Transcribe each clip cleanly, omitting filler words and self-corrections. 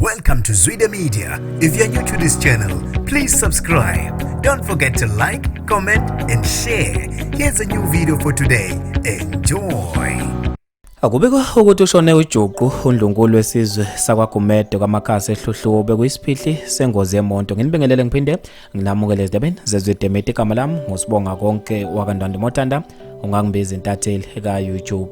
Welcome to Zwida Media. If you're new to this channel, please subscribe. Don't forget to like, comment, and share. Here's a new video for today. Enjoy. Akubikwa ukuthi ushone ujuqu uNdlunkulu wesizwe sakwaGumede kwaMakhasi eHluhluwe bekuyisiphihli sengozi yemoto. Nginibingelele ngiphinde nginamukele ezindabeni zeZwide Media. Igama lami nguSibonga Konke wakaNdwandwe Motanda, ungangibiza intatheli ka-YouTube.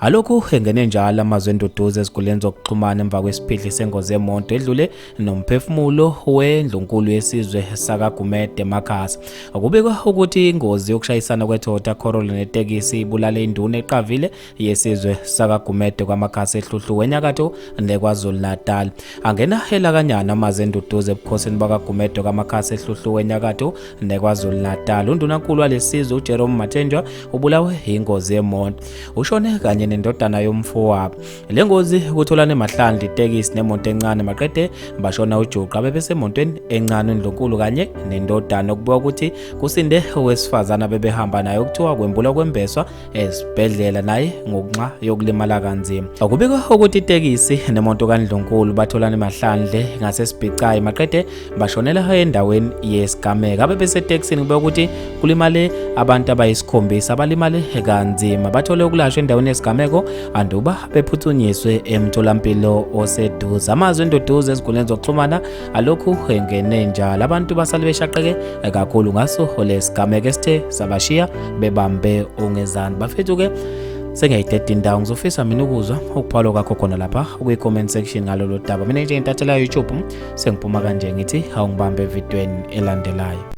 Alokhu engene njalo amazwi enduduzo eziguleni zokuxhumana emva kwesiphihli sengozi yemoto edlule nomphefumulo wendlunkulu yesizwe sakaGumede Makhasa. Kubikwa ukuthi ingozi yokushayisana kweToyota Corolla netekisi ibulale induna eqavile yesizwe sakaGumede kwaMakhasa eHluhluwe enyakatho neKwaZulu-Natal. Angena elakanyana amazwi enduduzo ebukhosini bakaGumede kwaMakhasa eHluhluwe enyakatho neKwaZulu-Natal. Undunankulu walesizwe uJerome Mathenjwa ubulawe yingozi yemoto. Ushone kanye nendodana yomfowabo. Le ngozi kutholane mahlandla itekisi nemoto encane maqede bashona ujuqa bebesemotweni encane uNdlunkulu kanye nendodana okubuka ukuthi kusinde owesifazane abebehamba naye okuthiwa kwembulwa kwembeswa esibhedlela naye ngokunxa yokulimala kanzima. Kubikwa ukuthi itekisi nemoto kaNdlunkulu batholane mahlandle ngasesibhicayi maqede bashonela endaweni yesigameko. Abebesetekisini kubikwa ukuthi kulimale abantu abayisikhombisa abalimale kanzima bathole ukulashwa endaweni yesigameko anduba bephuthunyiswe emtholampilo oseduze. Amazwi enduduzo ezinkundleni zokuxhumana alokhu engene njalo, abantu basale beshaqeke kakhulu ngaso lesigameko esithe sabashiya bebambe ongezani. Bafethu-ke sengiyayideda indawo, ngizofisa mina ukuzwa ukubhalwa kwakho khona lapha kwi-comment section ngalolu daba. Mina nje intathela YouTube sengiphuma kanje ngithi awungibambe evidweni elandelayo.